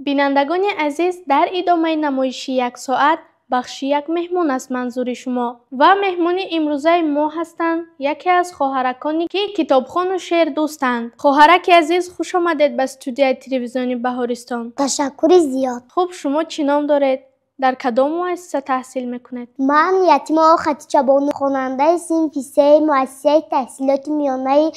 Бинандагони азиз, дар идомаи намоиши як соат бахши як меҳмон аст манзури шумо ва меҳмони имрӯзаи мо ҳастанд яке аз хоҳараконе, ки китобхону шеърдӯстанд. Хоҳараки азиз, хуш омадед ба студияи телевизиони Баҳористон. Ташаккури зиёд. Хуб, шумо чӣ ном доред? Дар кадом муассиса таҳсил мекунед? Ман Ятимова Хатичабону, хонандаи синфи сеи муассисаи таҳсилоти миёнаи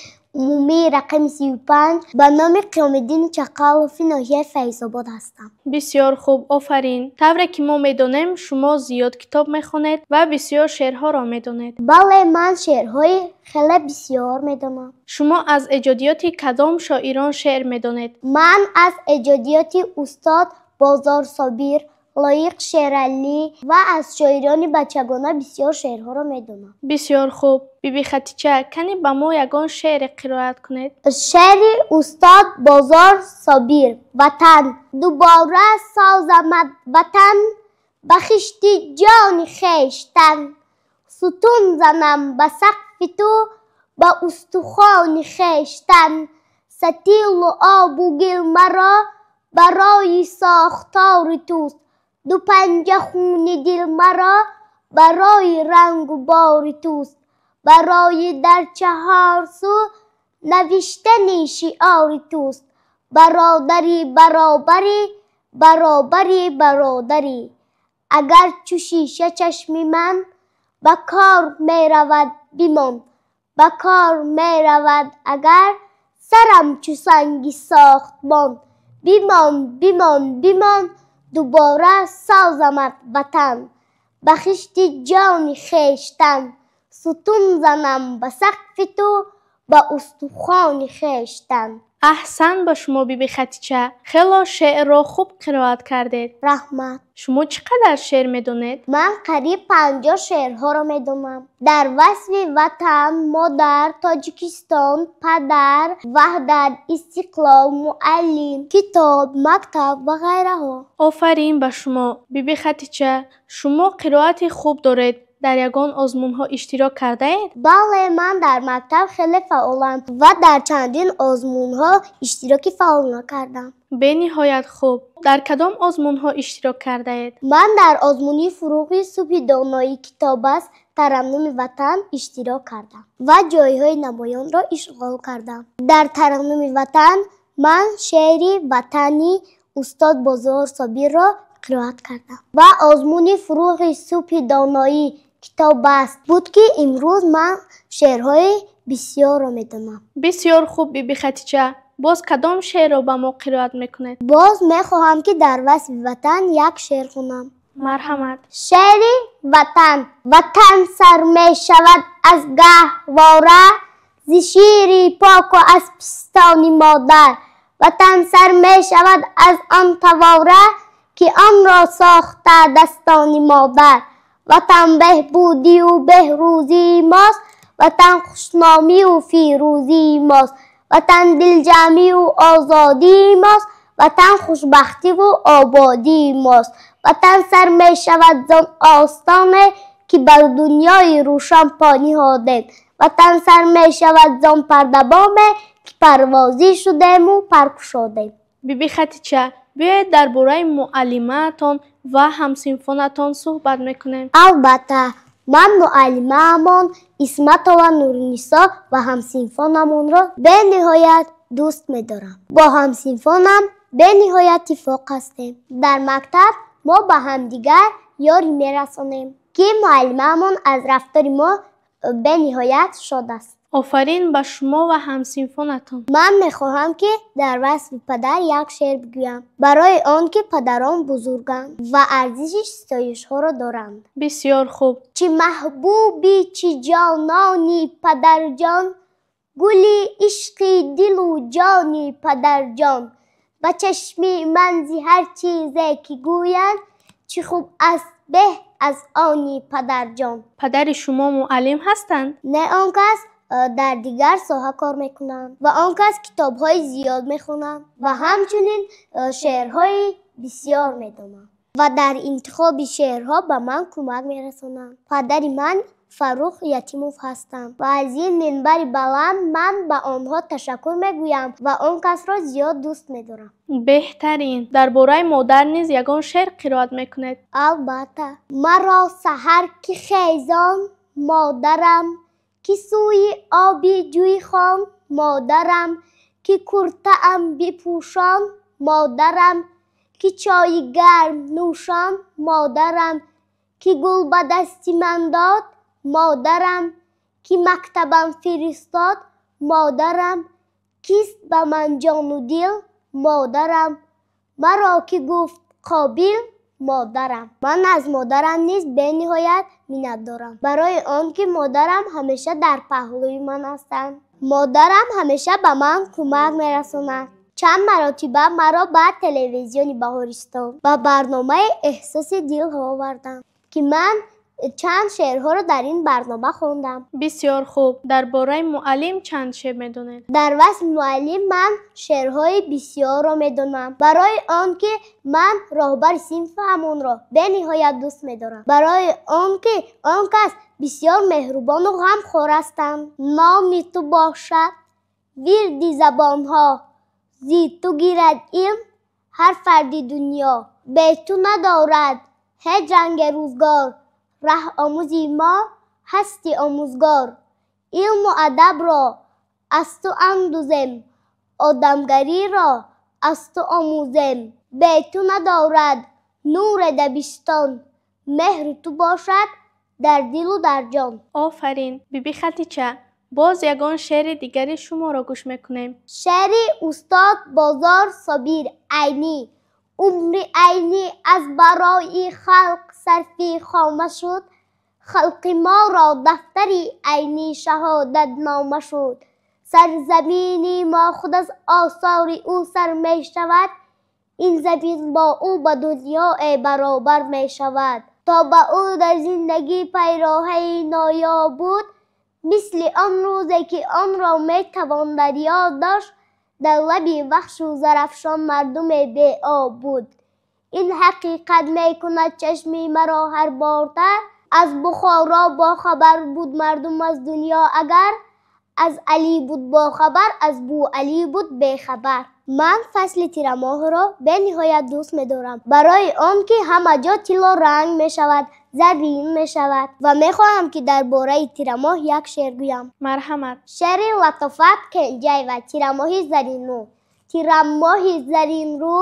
умумии рақами 35 ба номи Қиёмиддини Чақалови ноҳияи Файзобод ҳастам. Бисёр хуб, офарин. Тавре ки мо медонем, шумо зиёд китоб мехонед ва бисёр шеърҳоро медонед. Бале, ман шеърҳои хеле бисёр медонам. Шумо аз эҷодиёти кадом шоирон шеър медонед? Ман аз эҷодиёти устод Бозор Собир, Лоиқ Шералӣ ва аз шоирони бачагона бисёр шеърҳоро медонам. Бисёр хуб. Биби Хатича, кани ба мо ягон шеъре қироат кунед? Шеъри устод Бозор Собир «Ватан». Дубора созамад ватан ба хишти ҷони хештан, сутун занам ба сақфи ту ба устухони хештан, сатилу обу гил маро барои сохтори туст, ду панҷа хуни дил маро барои рангу бори туст, барои дар чаҳор сӯ навиштани шиори туст, бародари баробари баробари бародарӣ. Агар чу шиша чашми ман ба кор меравад, бимон, ба кор меравад, агар сарам чу санги сохтмон, бимон, бимон, бимон, дубора созамад ватан ба хишти ҷони хештан, сутун занам ба сақфи ту ба устухони хештан. Аҳсан ба шумо, биби Хатича, хело шеърро хуб қироат кардед. Раҳмат. Шумо чӣ қадар шеър медонед? Ман қариб 50 шеърҳоро медонам. Дар васфи ватан, модар, Тоҷикистон, падар, ваҳдат, истиқлол, муаллим, китоб, мактаб ва ғайраҳо. Офарин ба шумо, биби Хатича. Шумо қироати хуб доред. Дар ягон озмунҳо иштирок кардаед? Бале, ман дар мактаб хеле фаъолам ва дар чандин озмунҳо иштироки фаъолона кардам. Бениҳоят хуб. Дар кадом озмунҳо иштирок кардаед? Ман дар озмуни «Фурӯғи субҳи доноӣ китоб аст» «Тараннуми ватан» иштирок кардам ва ҷойҳои намоёнро ишғол кардам. Дар «Тараннуми ватан» ман шеъри ватани устод Бозор Собирро қироат кардам ва озмуни «Фурӯғи субҳи доноӣ китоб аст» буд, ки имрӯз ман шеърҳои бисёрро медонам. Бисёр хуб, биби Хатича. Боз кадом шеърро ба мо қироат мекунед? Боз мехоҳам, ки дар васфи ватан як шеър хонам. Марҳамат. Шеъри ватан. Ватан сар мешавад аз гаҳвора, зи шири поку аз пистони модар. Ватан сар мешавад аз он тавора, ки онро сохта дастони модар. Ватан беҳбудию беҳрӯзии мост, ватан хушномию фирӯзии мост, ватан дилҷамъию озодии мост, ватан хушбахтиву ободии мост. Ватан сар мешавад зон остоне, ки бар дунёи рӯшан по ниҳодем. Ватан сар мешавад зон пардабоме, ки парвозӣ шудему пар кушодем. Биби Хатича, биёед дар бораи муаллимаатон ва ҳамсинфонатон суҳбат мекунем. Албатта, ман муаллимаамон Исматова Нурнисо ва ҳамсинфонамонро бениҳоят дӯст медорам. Бо ҳамсинфонам бениҳоят иттифоқ ҳастем. Дар мактаб мо ба ҳамдигар ёрӣ мерасонем, ки муаллимаамон аз рафтори мо бениҳоят шод аст. Офарин ба шумо ва ҳамсинфонатон. Ман мехоҳам, ки дар васфи падар як шеър бигӯям, барои он ки падарон бузурганд ва арзиши ситоишҳоро доранд. Бисёр хуб. Чӣ маҳбуби, чӣ ҷонони падарҷон, гули ишқи дилу ҷони падарҷон, ба чашми ман зи ҳар чизе ки гӯянд, чӣ хуб аст беҳ аз они падарҷон. Падари шумо муаллим ҳастанд? Не, он кас дар дигар соҳа кор мекунанд ва он кас китобҳои зиёд мехонанд ва ҳамчунин шеърҳои бисёр медонанд ва дар интихоби шеърҳо ба ман кӯмак мерасонанд. Падари ман Фаррух Ятимов ҳастам ва аз ин минбари баланд ман ба онҳо ташаккур мегӯям ва он касро зиёд дӯст медорам. Беҳтарин. Дар бораи модар низ ягон шеър қироат мекунед? Албатта. Маро саҳар ки хезон модарам, ки сӯи оби ҷӯй хон модарам, ки куртаам бипӯшон модарам, ки чойи гарм нӯшон модарам, ки гул ба дасти ман дод модарам, ки мактабам фиристод модарам, кист ба ман ҷону дил модарам, маро ки гуфт қобил модарам. Ман аз модарам низ бениҳоят миннатдорам, барои он ки модарам ҳамеша дар паҳлӯи ман ҳастанд. Модарам ҳамеша ба ман кӯмак мерасонад. Чанд маротиба маро ба телевизиони Баҳористон ба барномаи Эҳсоси дилҳо оварданд, ки ман чанд шеърҳоро дар ин барнома хондам. Бисёр хуб. Дар бораи муаллим чанд шеър медонед? Дар васфи муаллим ман шеърҳои бисёрро медонам, барои он ки ман роҳбари синфамонро бениҳоят дӯст медорам, барои он ки он кас бисёр меҳрубону ғамхор ҳастанд. Номи ту бошад вирди забонҳо, зи ту гирад илм ҳар фарди дунё, бе ту надорад ҳеҷ ранги рӯзгор, раҳомӯзи мо ҳасти омӯзгор, илму адабро аз ту андӯзем, одамгариро аз ту омӯзем, бе ту надорад нуре дабистон, меҳри ту бошад дар дилу дар ҷон. Офарин. Биби Хатича, боз ягон шеъри дигари шуморо гӯш мекунем. Шеъри устод Бозор Собир Айнӣ. Умри Айнӣ аз барои халқ сарфи хома шуд, халқи моро дафтари Айнӣ шаҳодатнома шуд. Сарзамини мо худ аз осори ӯ сар мешавад, ин замин бо ӯ ба дунёе баробар мешавад. То ба ӯ дар зиндагӣ пайроҳаи ноёб буд, мисли он рӯзе ки онро метавон дар ёд дошт, дар лаби вахшу Зарафшон мардуме беоб буд. Ин ҳақиқат мекунад чашми маро ҳар бортар, аз Бухоро бохабар буд мардум аз дунё агар, аз Алӣ буд бохабар, аз Бу Алӣ буд бехабар. Ман фасли тирамоҳро бениҳоят дӯст медорам, барои он ки ҳама ҷо тилло ранг мешавад, заррин мешавад ва мехоҳам ки дар бораи тирамоҳ як шеър гӯям. Марҳамат. Шеъри Латофат Кенҷаева «Тирамоҳи заринрӯ». Тирамоҳи заринрӯ,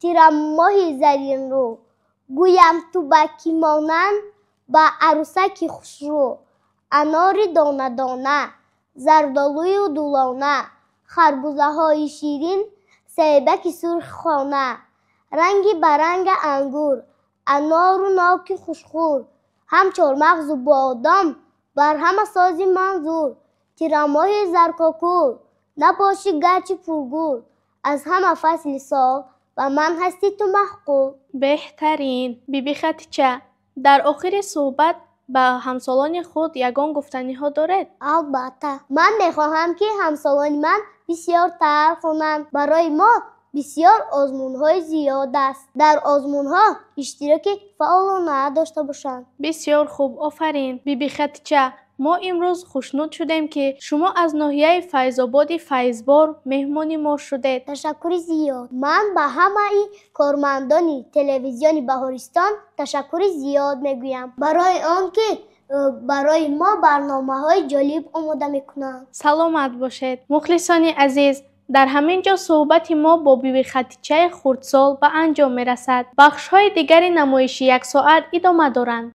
тирамоҳи заринрӯ, гӯям ту ба кӣ монанд, ба арӯсаки хушрӯ, анори дона-дона, зардолую дулона, харбузаҳои ширин, себаки сурхи хона, ранги баранга ангур, анору ноки хушхӯр, ҳам чормағзу бодом, бар ҳама сози манзур, тирамоҳи заркокур, набошӣ гарчи пургур, аз ҳама фасли сол ба ман ҳастӣ ту маъқул. Беҳтарин. Биби Хатича, дар охири суҳбат ба ҳамсолони худ ягон гуфтаниҳо доред? Албатта. Ман мехоҳам, ки ҳамсолони ман бисёртар хонанд. Барои мо бисёр озмунҳои зиёд аст. Дар озмунҳо иштироки фаъолона дошта бошанд. Бисёр хуб, офарин. Биби Хатича, мо имрӯз хушнуд шудем, ки шумо аз ноҳияи Файзободи Файзбор меҳмони мо шудед. Ташаккури зиёд. Ман ба ҳамаи кормандони телевизиони Баҳористон ташаккури зиёд мегӯям, барои он ки барои мо барномаҳои ҷолиб омода мекунанд. Саломат бошед. Мухлисони азиз, дар ҳамин ҷо суҳбати мо бо Биби Хатичаи хурдсол ба анҷом мерасад. Бахшҳои дигари намоиши як соат идома доранд.